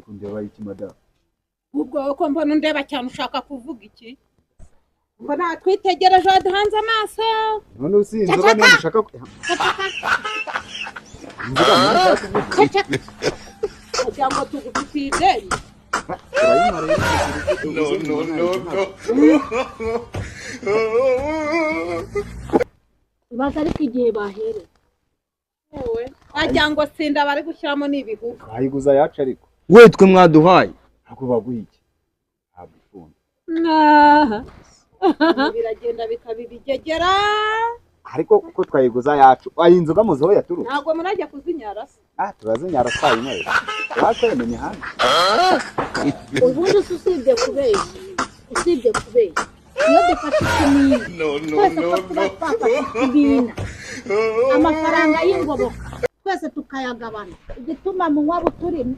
Kundeba iki, madamu? Ubwo wowe ko mbona undeba cyane, ushaka kuvuga iki? Mbona twitegereje, waduhanze amaso. None usi inzoga niyo mushaka inzoga niyo mushaka kuvuga? Ceceka, kugira ngo tugufitiye ideni. Turayinywa rero. No, no, no, no. Baza ariko igihe bahereye. Wowe wagira ngo sinda bari gushyiramo n'ibihugu. Twayiguza yacu ariko. We, twe mwaduhaye. Ntabwo baguha iki, ntabwo ikunda. Biragenda bikaba ibigegera. Ariko kuko twayiguza yacu, ayi inzoga muzi aho yaturutse? Ntabwo murajya kuzinyara se? Ah, turazinyara twayinyweye, twakwemenye hano. Ubundi se usibye kubeshya, usibye kubeshya, iyo dufashe ikimina No, no, twese no, ko tuba no. twafashe ikimina, amafaranga y'ingoboka twese tukayagabana, igituma munywa buturimo.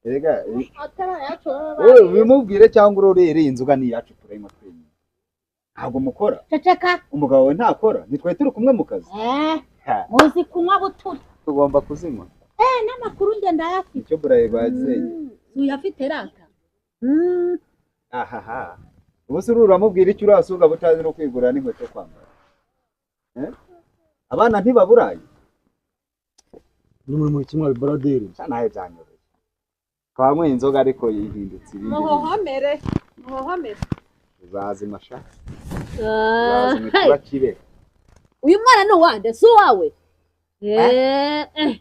Erega Atari ayacu baba wowe bariye. Ubimubwire cyangwa urorere, iyi nzoga ni iyacu, turayinywa twenyine. Ntabwo mukora? Ceceka. Umugabo wawe ntakora? Ntitwari turi kumwe mu kazi? Eh. Ha, Muzi kunywa buturi. Tugomba kuzinywa. Eh, n'amakuru njye ndayafite. Nicyo burayi bazeye. Uyafite rata. Ahaha, ubu se uri uramubwira icyo urasuga butazi no kwigurira n'inkweto yo kwambara? Eh? Abana ntibaburaye. Ni muri kimwe baraderi. Sha, nawe byanyoroye, twanyweye inzoga ariko yihindutse ibindi bintu. Muhohomere, muhohomere. Uzazima sha, uzazima ikiba kibe. Uyu mwana ni uwande, si uwawe? Eh, eh.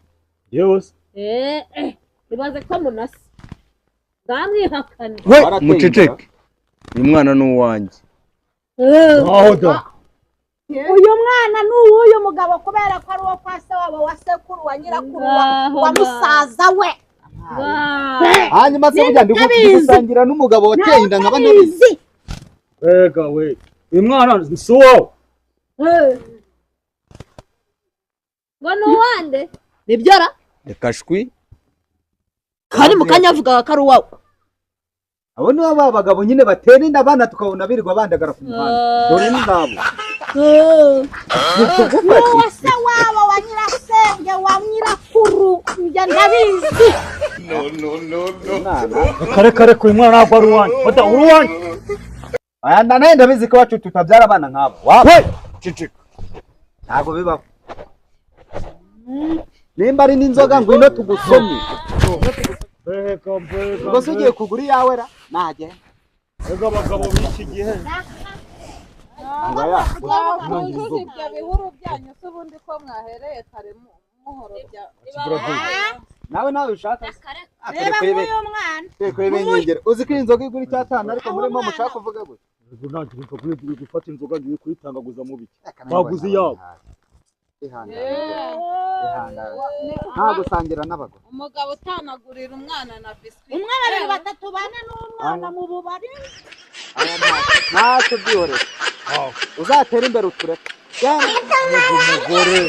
Yewe se. Eh, eh, ibaze ko munasa bamwihakana. We Warateye. Muceceke, uyu mwana ni uwanjye. Aho da. Uyu mwana ni uw'uyu mugabo kubera ko ari uwo kwa se wabo wa sekuru wa nyirakuru wa musaza we. Hanyuma se burya ndi Utabizi. gusangira n'umugabo wateye inda nkaba ntabizi? Ntabizi. Ega we, uyu mwana si uwawe. Ngo ni uwande, nibyo ra? Reka shwi. Kandi mu kanya avugaga ko ari uwawe. Abo nibo ba bagabo nyine batera inda abana, tukabona birirwa bandagara ku muhanda. Dore ni ngabo. Ni uwa se wabo wa nyirasenge wa nyirakuru, njye ndabizi. No, no, no, no. Umwana. Kare kare, uyu mwana ntabwo ari uwanjye. Bada uri uwanjye. Aya, nawe ndabizi ko iwacu tutabyara abana nk'abo. Waba We ceceka. Ntabwo bibaho. Nimba ari n'inzoga, ngwino tugusomye. Mbega, mbega! Ubwo se ugiye kugura iyawe ra najye? Mbega abagabo b'iki gihe! Ngaya. Mwuzuze ibyo bihuru byanyu se ubundi ko mwahereye kare muhorobya? Nawe ushaka se? Ah, Reba turi kurebe. nk'uyu mwana. Turi kurebe inkengero. Uzi ko iyi nzoga igura icyatanu, ariko murimo mushaka kuvuga gutya. Ubwo ntabwo ngiye gufata inzoga, ngiye kuyitangaguza mu biki? Baguze iyabo. Ihangane, ihangane, nta gusangira n'abagore. Umugabo utanagurira umwana na biswi. Umwe, babiri, batatu, bane n'umwana mu bubari. Aya ntacyo, byihorere, uzatera imbere utureke. Genda. Umugore.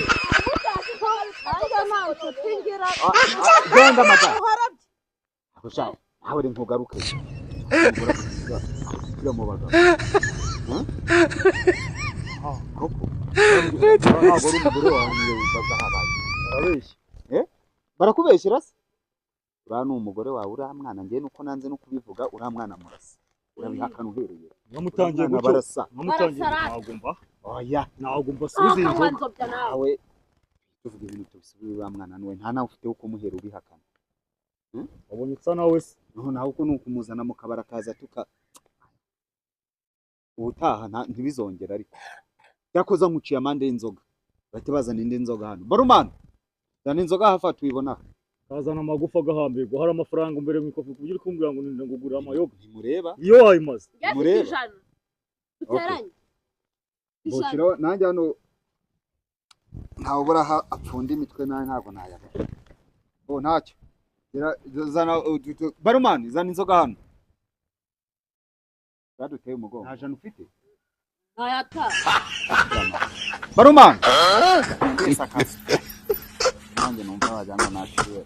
Nanjye nta nshuti ngira. Ah, genda madamu. Gusa nawe uri ntugaruke usubire mu bagabo. Koko ntabwo ari umugore wawe bazahabaye. Arabeshya. Barakubeshyira se? Uriya ni umugore wawe, uriya mwana njyewe nuko nanze no kubivuga, uriya mwana murasa, urabihakana uhereye Mwamutangiye Uriya mwana gutyo. barasa. Mwamutangiye. Barasarara. Ntabwo mba. Oya. Ntabwo mbasubiza iyi nzoga. Nzobya nawe. Nawe tuvuga ibintu tubisubire, uriya mwana niwe, nta nawe ufite wo kumuhera ubihakana. Wabonye usa nawe se? Noneho nawe uko ni ukumuzana mu kabari akaza tuka ubutaha ntibizongera, ariko yakoze nkuciye amande y'inzoga, bahite bazana indi nzoga hano. Barumana, zana inzoga hafi aha tuyibona. Kazana amagufa agahambirwa, hari amafaranga imbere mu ikofi kuburyo uri kumbwira ngo ninda ngugurira amayoga? Ntimureba? Iyo wayimaze. Njye mfite Mureba. 100 duteranye 100. Mbukiraho nanjye hano, ntawe ubura aho apfunda imitwe, nawe ntabwo nayabona. Oh, ntacyo. Zana barumani, zana inzoga hano. Zaduteye umugongo. Nta jana ufite? Ntayata. Barumani mbese akazi nanjye numva wagira ngo nashiwe.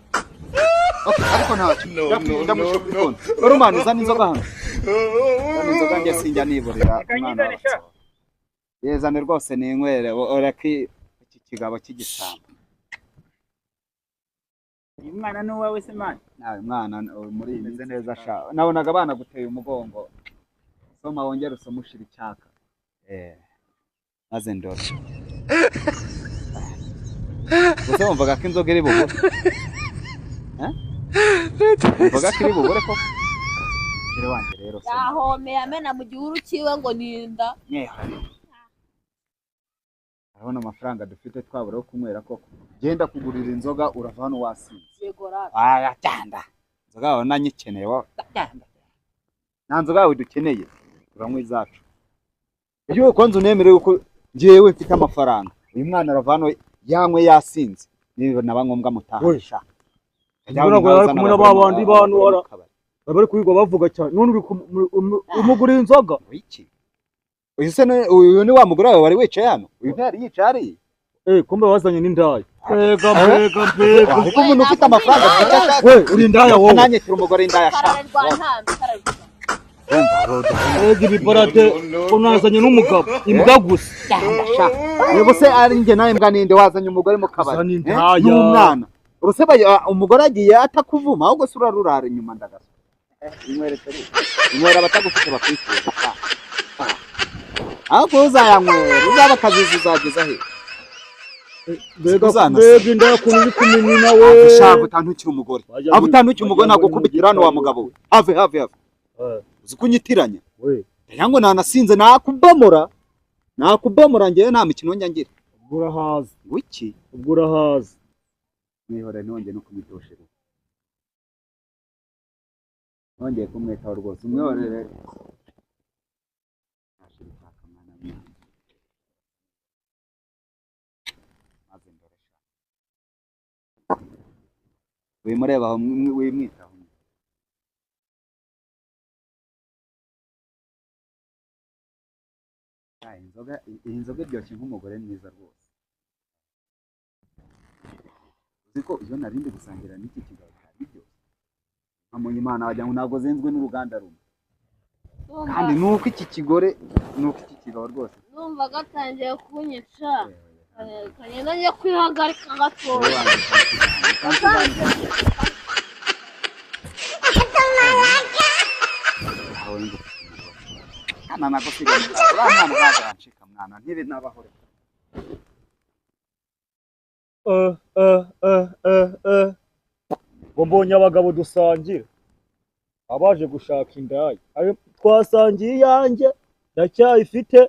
Okay, ariko ntacyo. No, no, Ndamushyira no, kuri no. konti. Barumani, zana inzoga hano, zana inzoga. Njye sinjya niburira umwana w'abatsobe. Yezane rwose ninywere, ureke iki kigabo cy'igisambo. Uyu mwana ni uwawe se mani? Nawe mwana muri iyi meze neza sha. Nabonaga abana guteye umugongo. Soma wongere usome ushira icyaka. Maze ndore. Gusa wumvaga ko inzoga iri bubure? Wumvaga ko iri bubure koko? Shira wanjye rero soma. Yahomeye amena mu gihuru cyiwe ngo ninda. Urabona amafaranga dufite twabura yo kunywera koko. Genda kugurira inzoga urava hano wasinze. Yego rata. Aya cyanda. Inzoga yawe nanyikeneye wa. Nta nzoga yawe dukeneye. Turanywa izacu. Iyo kwanza unemerewe uko njyewe mfite amafaranga. Uyu mwana arava hano yanywe yasinze. Niba naba ngombwa mutahisha. Mbona ari kumwe na babandi bantu bari kwigwa bavuga cyane. None uri umugurira inzoga? Iki? Uyu se uyu ni wa mugore wawe wari wicaye hano? Uyu ntiyari yicaye hariya? Kumbe wazanye n'indaya. Mbega mbega mbega. Ariko umuntu ufite amafaranga afite icyo ashaka. We uri indaya wowe. Nanjye turi umugore indaya ashaka. Mbega ibibarate unazanye n'umugabo imbwa gusa. Yego se ari njye nawe mbwa ninde wazanye umugore mu kabari? N'umwana. Ubuse umugore agiye atakuvuma ahubwo se urarurara inyuma ndagasa. Inywere se. Inywera abatagufite bakwifuza. Ahubwo uzayanywera uzaba akazizi uzageza he? Mbega mbega indaya kuntu uri kumenyina we. Shaka utantukira umugore. Aba utantukira umugore nagukubitira hano wa mugabo we. Have have have. Uzi kunyitiranya? We. Yango nanasinze nakubomora. Nakubomora ngewe nta mikino njya ngira. Ubwo urahaza. Wiki? Ubwo urahaza. Mwihore nongeye no kumwitoshereza. Nongeye kumwitaho rwose umwihorere. Wimureba aho wimwitaho. Iyi nzoga iryoshye nk'umugore mwiza rwose. Uzi ko iyo narindi gusangira n'iki kigabo cyari biryoshye. Nkamuha Imana wagira ngo ntabwo zenzwe n'uruganda rumwe. Kandi nuko iki kigore nuko iki kigabo rwose. Numva gatangiye kunyica. Kagenda njye kwihagarika gatoya. Kana nagusiga uriya mwana ntabwo yancika mwana ntibe nabaho reka. Ngo mbonye abagabo dusangira abaje gushaka indaya twasangiye iyanjye ndacyayifite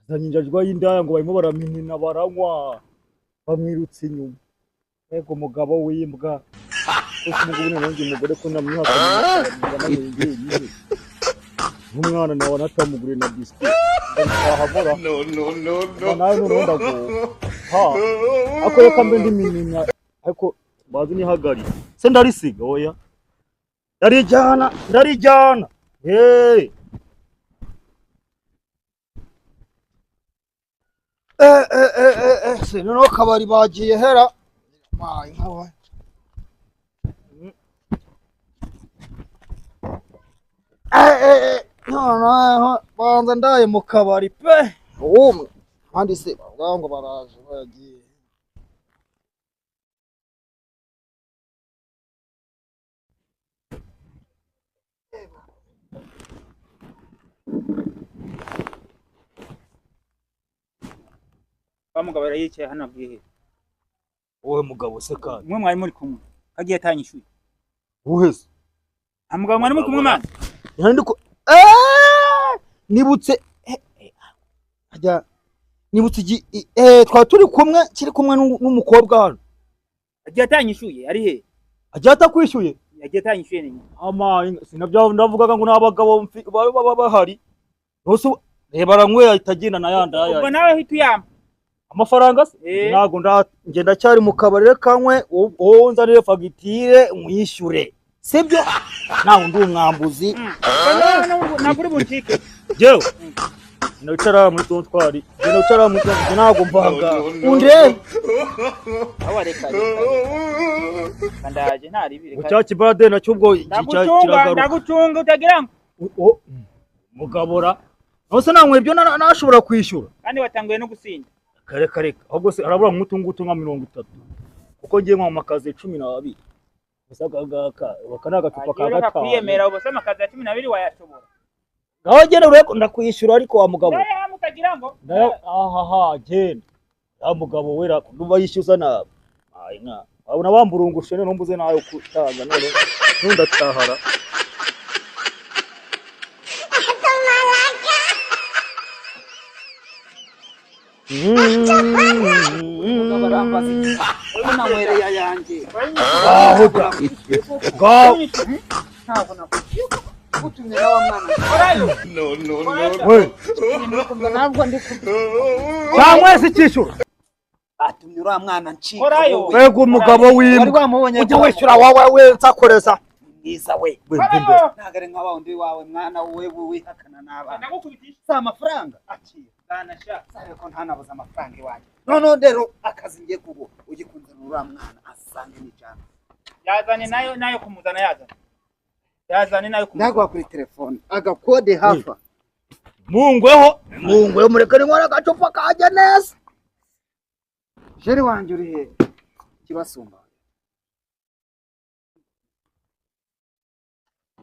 azanye injajwa y'indaya ngo barimo baraminina baranywa bamwirutse inyuma. Ego umugabo w'imbwa kuko umugabo nongeye umugore ko namwihakanye nk'umwana nawe natamuguriye na biswi ndahabora. No no no no. Nawe n'ubundi agowe. Ha ako reka mbe ndi minina ariko bazi nihagari se ndarisiga oya ndarijyana ndarijyana. Hey se noneho kabari bagiye hera. Mayi nkawe. Noneho banza ndaye mu kabari pe. Umwe abandi se bavuga ngo baraje bagiye. Wa mugabo yari yicaye hano abwihe. Wowe mugabo se kandi. Mwe mwari muri kumwe. Kagiye atanyishuye. Wowe se? Mugabo mwari muri kumwe mwana. Nandiko nibutse ajya nibutse twa turi kumwe kiri kumwe n'umukobwa hano. Agiye atanyishuye ari he? Agiye atakwishyuye? Agiye atanyishuye ni. Ama sinabyo ndavugaga ngo n'abagabo baba bahari. Nose reba aranyweye ahita agenda na yandaya. Ubwo nawe hita uyampa. Amafaranga se? Ntago ngenda cyari mu kabari reka nkwe wowe nzanire fagitire mwishyure. Sibyo? Nawe ndi umwambuzi. Ntabwo uri buncike. Jewe nicara muri tontwari. Nicara muri tontwari ntago mvanga. Unde? Awa reka reka. Ndaje ntari reka. Cya kibarade nacyo ubwo kiragaruka. Ndagucunga utagira ngo mugabora. Nose namwe ibyo nashobora kwishyura. Kandi watanguye no gusinda. Kare kare ahubwo se arabura nk'utu ngutu nka 30 kuko ngiye nko makaze 12. Gusa aka aka ni agacupa ka Agiye reka gatanu. kwiyemera ubu se amakazi ya 12 wayashobora. Ngaho genda urebe ndakwishyura ariko wa mugabo. Nawe hamwe utagira ngo Nayo ahaha genda. Ya mugabo wera ndumva yishyuza nabi. Ayi nka. Wabona bamburungushe none mbuze nayo kutanga none ntundatahara. Umugabo arambaza iki? Ko nanywereye ayanjye. Ngaho da. Ngaho. Ntabwo nakwishyura. Utumye na wa mwana. Korayo. No, no, no. We. Ntabwo ndi kumva. Cyangwa se icyishyura. Atumye uriya mwana ncika. Korayo. wowe. Mbega umugabo Wari w'imbwa. wamubonye Ujye ko wishyura wowe we nsakoreza. mwiza we. We mbe. Ntabwo ari nka wa wundi wawe mwana we wihakana n'abana. Ndagukubitisha. Si amafaranga akira. Bana sha. Sabe ko ntanabuze amafaranga iwanjye. Noneho rero akazi ngiye kuguha ugikunzana uriya mwana asange n'ijana. Yazane nayo nayo kumuzana yazane. Yazane nayo kumuzana. Ndaguha kuri telefone agakode hafa. Mungweho. Mungweho mureke ninywera agacupa kajya neza. Jeri wanjye uri he? Kibasumba.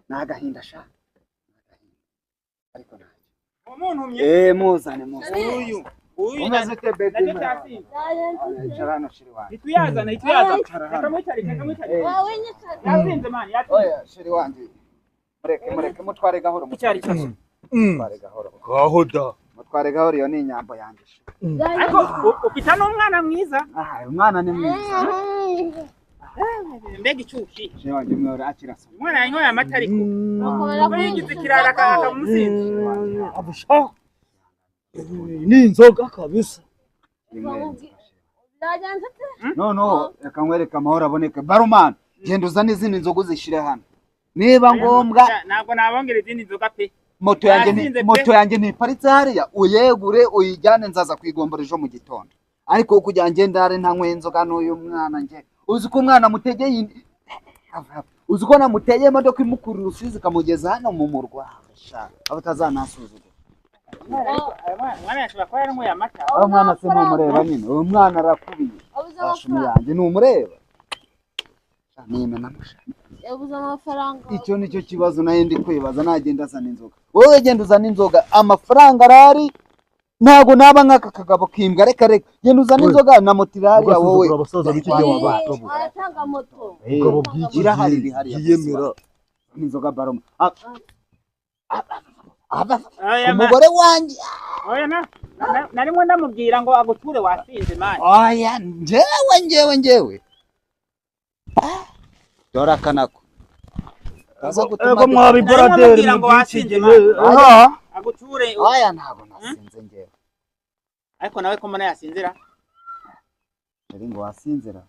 Ni agahinda sha. Ni agahinda. Ariko ntacyo. Umuntumye. Eh, muzane muzane. Uyu. Uyu Umeze ute baby? nacyo cyasinze. Icara hano sheri wanjye. Ituyazana ituyazana. Icara Reka hano. mwicare reka mwicare. Eh. Wowe nyicaza. Yasinze man yasinze. Oya sheri wanjye. Mureke mureke mutware gahoro Icyari mutware mutware gahoro. Ngaho da. Mutware gahoro iyo ni inyambo yanjye. sha. Ariko ufite n'umwana mwiza. Ah, umwana ni mwiza. Mbega icyuki. Sheri wanjye mwora akira so. Umwana yanyoye amata ariko. Bakomeza Ubwo yigize ikirara akamusinzi. Abusha. Ni inzoga kabisa. Byagenze ute? Noneho reka nkwereke amahoro aboneke. Barumani, genda uzane izindi nzoga uzishyire hano. Niba ngombwa Ntabwo nabongera izindi nzoga pe. moto yanjye ni- Nasinze pe. moto yanjye ntiparitse hariya uyegure uyijyane nzaza kuyigombora ejo mu gitondo. Ariko kugira ngo ndare ntanyweye inzoga n'uyu mwana njye. Uzi ko umwana mutegeye uzi ko namutegeye imodoka imukurura urusizi ikamugeza hano mu murwa. Sha, aba atazanasuzugura. Umwana yashobora kuba yaranyweye amata. Uwo mwana se ntumureba nyine. Uwo mwana arakubiye. Abuze Ashumi amafaranga. yanjye ntumureba. Sha, nimena musha. Yabuze amafaranga. Icyo nicyo kibazo nayo ndi kwibaza nagenda azana inzoga. Wowe genda uzana inzoga amafaranga arahari ntago naba nk'aka kagabo kimbwa reka reka genda uzane We. inzoga na moto irahariya wowe. Ugasuzugura abasaza b'iki gihe wabagabo. Aratanga moto. Eh, Ubugabo bw'iki irahari gihe iri hariya yiyemera. inzoga baroma. Oya, ma- Umugore wanjye oya na narimwe ndamubwira ngo aguture wasinze man. oya njyewe njyewe njyewe. Dore akanako. Kaza gutuma Ego mwabi Narimo boraderi mubwira ngo mu bw'iki wasinze, gihe. man. Aha. Aguture Oya ntabwo nasinze njyewe. ariko nawe ko mbona yasinzira. Dore ngo wasinzira.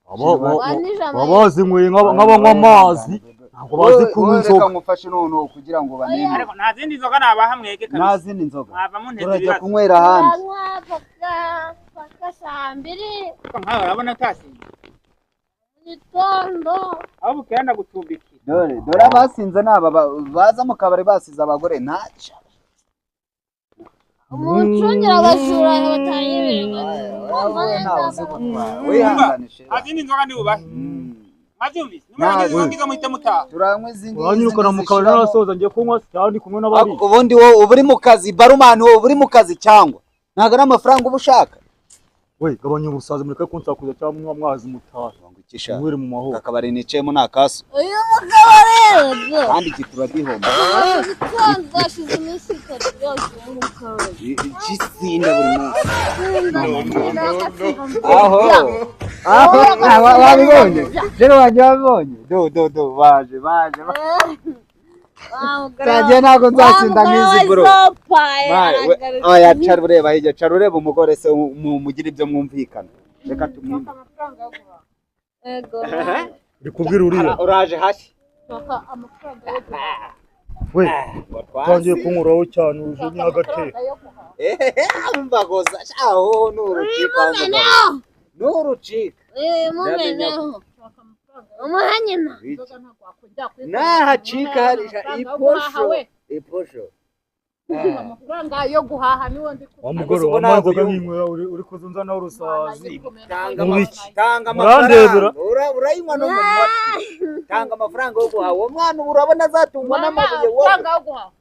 Wanije Baba bazinyweye nk'abanywa amazi. Ntabwo bazi kunywa Wowe reka inzoga. ngufashe noneho kugira ngo baneme. Ariko nta zindi nzoga nabaha mwege Nta kabisa. zindi nzoga. Mwava munteza Turajya ibibazo. kunywera ahandi. Uranywa paka paka saa mbiri Ariko nkawe urabona utasinze. mu gitondo. Aho bukera ndagucumbikira. Dore dore abasinze ni aba baza mu kabari basize abagore ntacyo. Umucungira abajura batanyibirwa. Kumva Wowe ntawe neza. uzi gutwara. Wihangane shira. Nta zindi nzoga ndi bubahe. Mwabyumvise? Nta Nimba zindi. ngizo muhite mutaha. Turanywa izi ngizi Uranyirukana mu kabari nizishiramo. narasoza ngiye kunywa cyangwa ndi kumwe n'abari. Ako- Ubundi wowe uba uri mu kazi barumani wowe uba uri mu kazi cyangwa ntabwo ari amafaranga uba ushaka. We gabanya ubusazi mureke kunsakuza cyangwa munywa mwazi mutahe. Ngukisha. Mwere mu mahoro. Aka kabari nicayemo ni akaso Uyu mugabo rero bro. kandi iki turagihomba. Mu gitondo hashize iminsi itatu yose mu kabari. Igisinda buri munsi. No, no, no, no. Aho. Aho wabibonye? Rero wanjye wabibonye? Do do do baje baje. Nsangiye ntabwo nzatsinda nk'izi bro. Oya cara ureba hirya cara ureba umugore se mugire ibyo mwumvikana. Reka tumwumve. Amafaranga yo guhaha. Ego. Uri kubwira uriya. Uraje hashya. Shaka amafaranga yo guhaha. We utangiye kunkuraho cyane uje Shaka nyagateka. amafaranga yo guhaha. Mbagoza aho nurucika nurucika. Mumeneho. Shaka amafaranga yo Umuha nyina. inzoga ntabwo wakongera kuyikora. Nahacika harisha Amafaranga yo guhaha iposho we. iposho. Amafaranga yo guhaha niwo ndi Wa mugore Ubwo wamanza ntabwo ukaninywera uri kuzunza urusazi. Tanga Mu biki? Tanga Murandebera. amafaranga. Urayinywa no mu matwi. Tanga amafaranga yo guhaha. Uwo mwana ubu urabona azatungwa n'amabuye wowe. Amafaranga yo guhaha.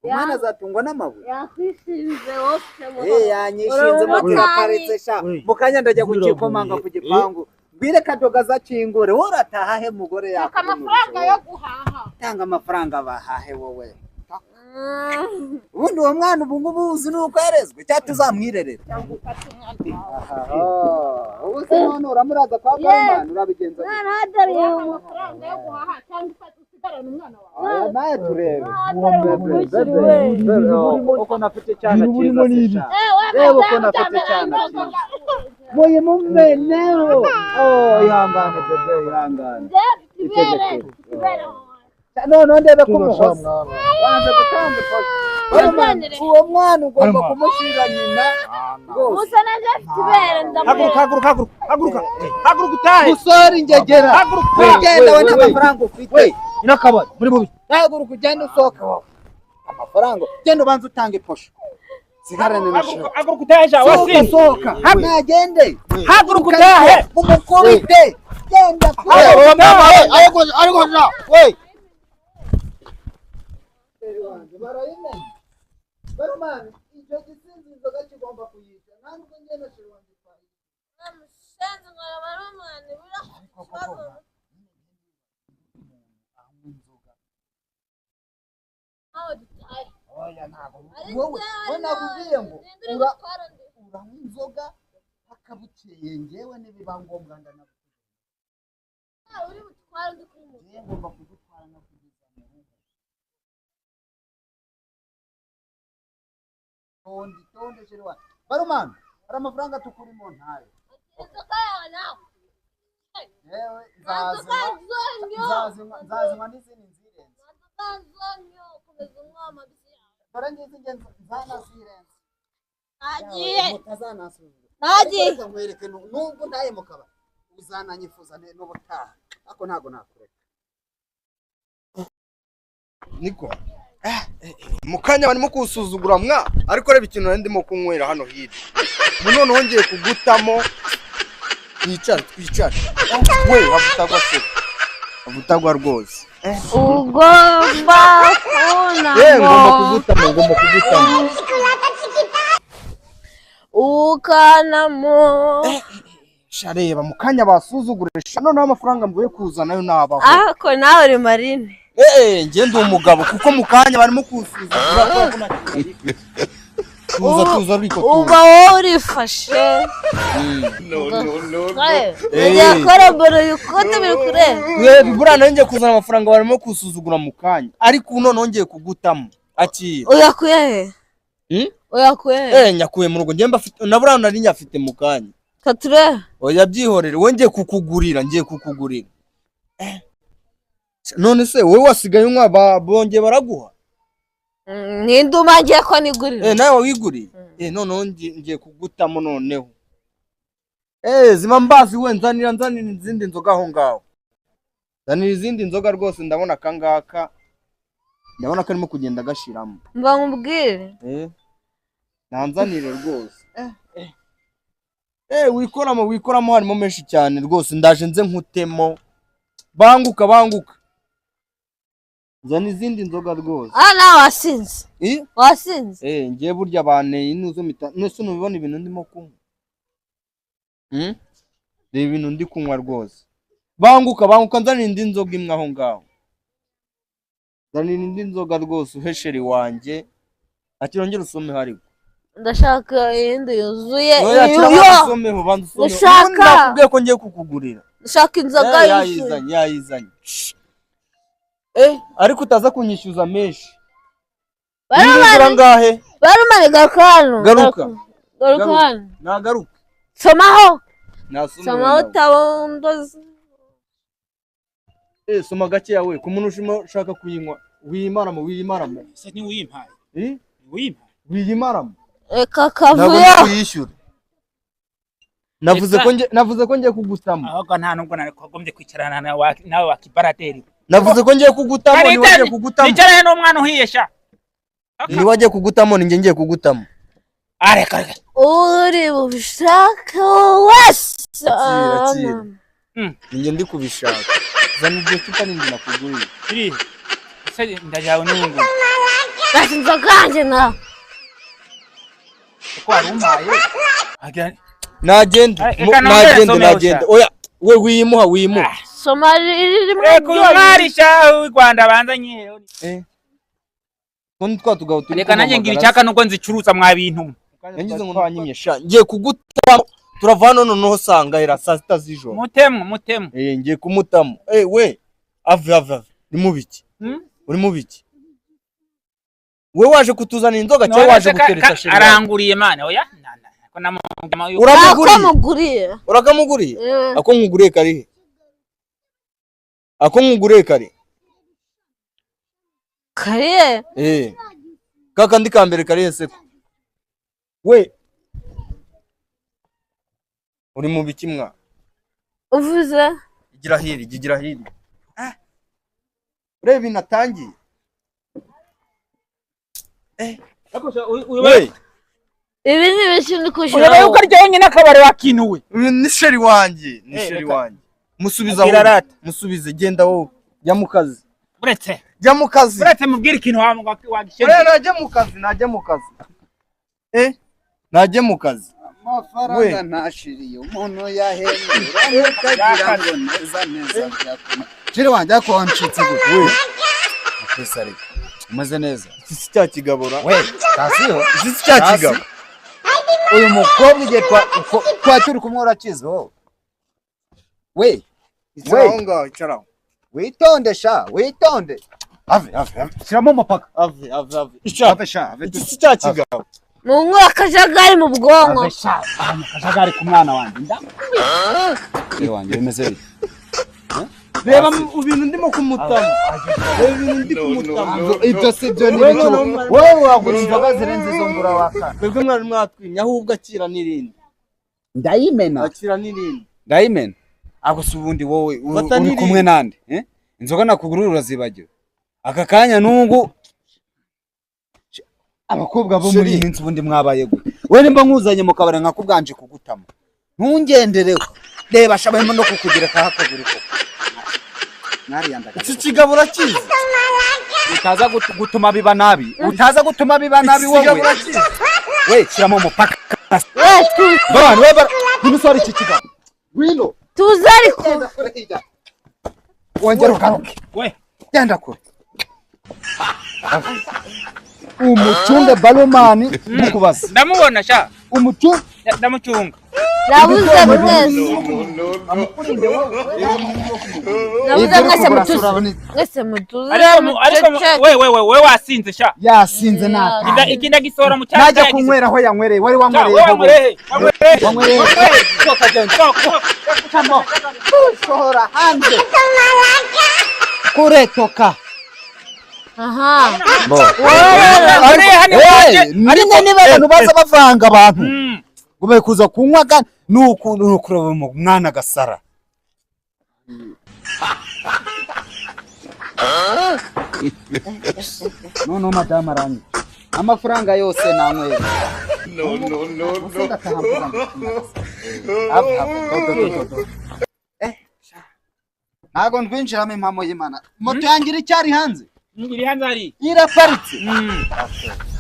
Umwana azatungwa n'amabuye. Yakwishinze wowe. Eh, yanyishinze Uri mutakaritse sha. We. Mu kanya ndajya Uraguye. gukikomanga ku gipangu. Mbwire kadoga azakingure. Wowe urataha he mugore Shaka amafaranga yo guhaha. Tanga amafaranga bahahe wowe. Ubundi uwo mwana ubu ngubu uzi nuko yarezwe cyangwa tuzamwirerera. Cyangwa ufate umwana wawe. Ubu se none uramuraza kwa Barumani urabigenza gute? Mwana hadariye Amafaranga yo guhaha cyangwa ufate usigarane umwana wawe. Aya naye turebe. umwana we. Uko nafite icyana Ibintu cyiza burimo ni se ibi. sha. Reba uko nafite icyana cyiza. Muyi mumeneho. Oh, ihangane bebe, ihangane. Ibere. None ndebe ko umuhoza. Wanze gutanga ifoto. Barumani, uwo mwana ugomba kumushyira nyina rwose. Musa nanjye afite ibere Haguruka, ndamureba. haguruka, haguruka, haguruka, haguruka utahe. Gusora ingegera. Haguruka. Ugenda we nta mafaranga ufite. Nyir'akabari muri bubi. Haguruka ugende usohoke wowe. Amafaranga genda ubanze utange posho. Sigarane na Haguruka, sheri. haguruka utahe sha, Sohoka wasinze. sohoka. Nagende. Haguruka utahe. Umukubite. Genda kure. Wewe mama we, ariko ariko sha. We. Barayimenya. Barumani, icyo gisinzi inzoga kigomba kuyica. Nta nubwo njye na sheri wanjye twayica. Mushenzi ngo barumane buriya ikibazo. Ntawe dutahe. Oya ntabwo. Ariko Wowe, wowe nakubwiye ngo ninde uri ura gutwara undi? uranywa inzoga paka bukeye njyewe nibiba ngombwa ndanagutegeka. Ntawe uri butware undi kuri moto. Njyewe ngomba kugutwara nkakugeza mu rugo. Tondi, tonde sheri wanjye. Barumani, hari amafaranga tukurimo ntayo. Inzoga yawe nawe. Yewe Nta nzoga nzazinywa, zonyo. nzazinywa, nzazinywa n'izindi nzirenze. Nta nzoga zonyo. Komeza unywa amabisi yawe. Dore ngizi njye nzanasirenze. Nagiye. Mutazanasuzugura. Nagiye. Reka nkwereke nubwo ntaye mu kabari uzananyifuza n'ubutaha ariko ntabwo nakureka. Niko mu kanya barimo kuwusuzugura mwa, ariko reba ikintu nari ndimo kunywera hano hirya ubu noneho ngiye kugutamo. Twicare twicare we, wabutagwa se, wabutagwa rwose. Ugomba Ye, ngomba kunamo. kugutamo, ngomba kugutamo. Ukanamo. Sha reba mu kanya basuzugure sha, noneho amafaranga mvuye kuzanayo nabaho. Ariko nawe uri marine. Eh, njye ndi umugabo kuko mu kanya barimo kuwusuzugura kubera ko nta kintu nari mfite. Tuza tuza ariko tuza. Uba wowe urifashe. No, no, no, no. Ugiye gukora ikote biri kureba. Reba buriya nari ngiye kuzana amafaranga barimo kusuzugura mu kanya, ariko ubu noneho ngiye kugutamo. Akira. Uyakuye he? Hmm? Uyakuye he? Eh, nyakuye mu rugo njye mbafite na buriya nari nyafite mu kanya. Kature. Oya byihorere, wowe ngiye kukugurira, ngiye kukugurira. Eh. None se wowe wasigaye unywa bongeye baraguha? Ninduma ngiye ko nigurira. Eh, nawe wiguriye? Eh, noneho ngiye kugutamo noneho. Eh, zima mbazi we, nzanira nzanira izindi nzoga aho ngaho. Nzanira izindi nzoga rwose, ndabona akangaka. Ndabona karimo kugenda gashiramo. Mba nkubwire. Eh. Nanzanire rwose. Eh, wikoramo wikoramo harimo menshi cyane rwose, ndaje nze nkutemo. Banguka banguka. Nzana izindi nzoga rwose. Ah nawe wasinze. Eh? Wasinze. Eh, ngiye burya banteye inuzo mita. Nese nubibona ibintu ndimo kunywa. Hmm? Reba ibintu ndi kunywa rwose. Banguka banguka nzanira indi nzoga imwe aho ngaho. Nzanira indi nzoga rwose uhesheri wanjye. Ati ongera usomeho ariko. Ndashaka iyindi yuzuye. Oya, Iyo. kira banza usomeho, banza usomeho. Ndashaka. Ubundi nakubwiye ko ngiye kukugurira. Ndashaka inzoga Eh, yuzuye. yayizanye yayizanye. Eh, ariko utaza kunyishyuza menshi. Barumane. Ngahe? Barumane garuka hano. Garuka. Garuka hano. Nagaruka. Somaho. Nasome. Somaho utabondoza. Eh, soma gakeya we, ku muntu ushima ushaka kuyinywa, wiyimaramo wiyimaramo. Se ni wiyimpaye. Eh? Wiyimpaye. Wiyimaramo. Reka Ntabwo kavuyo. ndi kuyishyura. Navuze ko nge navuze ko ngiye kugutamo. Ahubwo nta nubwo nari kagombye kwicarana nawe wa kibaraderi. Navuze ko ngiye kugutamo, niba ngiye kugutamo. Nicarane n'umwana uhiye sha. Ni wajye kugutamo ni ngiye kugutamo. Areka reka. Uri bubishaka wese. Akira. Ninjye ndi kubishaka. Zana iryo cupa nindi nakuguriye. Iri. Se ndajawe n'ungu. Basi inzoga yanjye nawe. Ko wari umpaye. Agira Nagende. Reka nongere Nagende nsomeho nagende. sha. Oya, we wimuha wimuha. Soma ririmo Reka uyu mwari sha w'i Rwanda banza nyiheho. Kundi twa tugabo turi Reka nanjye ngira icyaka nubwo nzicuruza mwa bintu. Yangize ngo ntwanyimye sha. Ngiye kugutamo. Turava hano noneho sanga era saa sita z'ijoro. Mutemu mutemu. Ngiye kumutamo. We. Ave ave ave. Ni mubiki. Uri mubiki. We waje kutuzanira inzoga cyangwa waje gutereta sheri? Aranguriye mana oya. Ko namugama yuko. Uramuguriye? Akamuguriye. Urakamuguriye? Ako nkuguriye karihe? Ako nkuguriye kare? Kariye? Kakandi ka mbere karihe seko? We. Uri mu biki mwa? Uvuze? Igira hiri, igira hiri. Ureba ibintu atangiye. We. Ibi ni ibiki ndi Ureba kwishyura. yuko arya wenyine akabari wakinuwe. Uyu ni sheri wanjye, ni sheri wanjye. Musubize aho. Musubize genda wowe. Jya mu kazi. Uretse. Jya mu kazi. Uretse mubwire ikintu wagishyira. Oya najya mu kazi, najya mu kazi. Najya mu kazi. Amafaranga ntashiriye umuntu yahembera ukagira ngo neza neza byakoma. Sheri wanjye ariko wancitse gute? We. Akwisa ariko. Umeze neza. Iki si cya kigabora. We, tasiho. Iki si cya kigabo. Uyu mukobwa igihe twa turi kumwe urakizi wowe. We. Icara aho ngaho, icara aho. Witonde sha, witonde. Ave, ave, ave. Shyiramo umupaka. Ave, ave, ave. Icara. Ave sha, ave. Iki si cya kigabo. Munywe akajagari mu bwonko. Ave sha, ahantu akajagari ku mwana wanjye. Ndakubise. Wanjye bimeze bite? Reba ibintu ndimo kumutama. Reba ibintu ndi kumutama. Ibyo si byo ni ibiki? Wowe wagura inzoga zirenze izo ngura wakana. Twebwe mwari mwatwimye ahubwo akira n'irindi. Ndayimena. Akira n'irindi. Ndayimena. Ako si ubundi wowe Fata uri n'irindi. kumwe nande? Inzoga nakugurura urazibagiwe. Aka kanya nungu abakobwa bo muri iyi minsi ubundi mwabaye gute? We nimba nkuzanye mu kabari nkakubwanje kugutama. Ntungendereho. Reba shabarimo no kukugerekaho akaguru koko. Iki kigabo urakizi? Utaza gutuma biba nabi. Utaza gutuma biba nabi Iki wowe. kigabo urakizi? We shyiramo umupaka. We tuze. Bana we bara. Ntimusore iki kigabo. Wino. Tuze ariko. Wongera ugaruke. We. Genda kure. Umucunge baromani mukubaza. Ndamubona sha. Umucunge. Ndamucunga. Nabuze mwese. Nabuze mwese mutuze. Mwese mutuze. Ariko we we we we wasinze sha. Yasinze nata. Ikinda gisora mu cyaka. Najya kunywera aho yanywereye. Wari wanywereye. Wanywereye. Wanywereye. Soka genda. Soka. Sohora hanze. Kure toka. Aha. Bo. Nyine niba abantu baza bavanga abantu. Ngo bari kuza kunywa kandi nuko kureba umwana agasara. Noneho madamu aranyica. Amafaranga yose nanywera. No, no, no, no. Ntago ndwinjiramo impamo y'Imana. Moto yanjye iracyari hanze. Iri hanze hari. Iraparitse.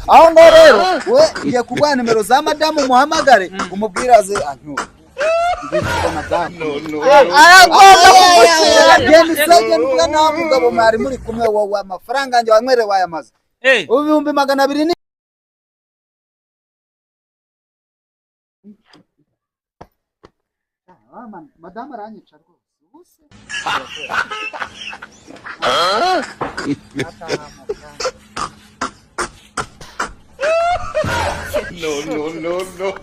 Aho ngaho rero we ngiye kuguha nimero za madamu umuhamagare umubwire aze anyure. Aragomba kugucira. Genda usenge n'ubwo nta mugabo mwari muri kumwe wowe amafaranga yanjye wanywereye wayamaze. 200,000 ni madamu aranyica rwose. No, no, no, no.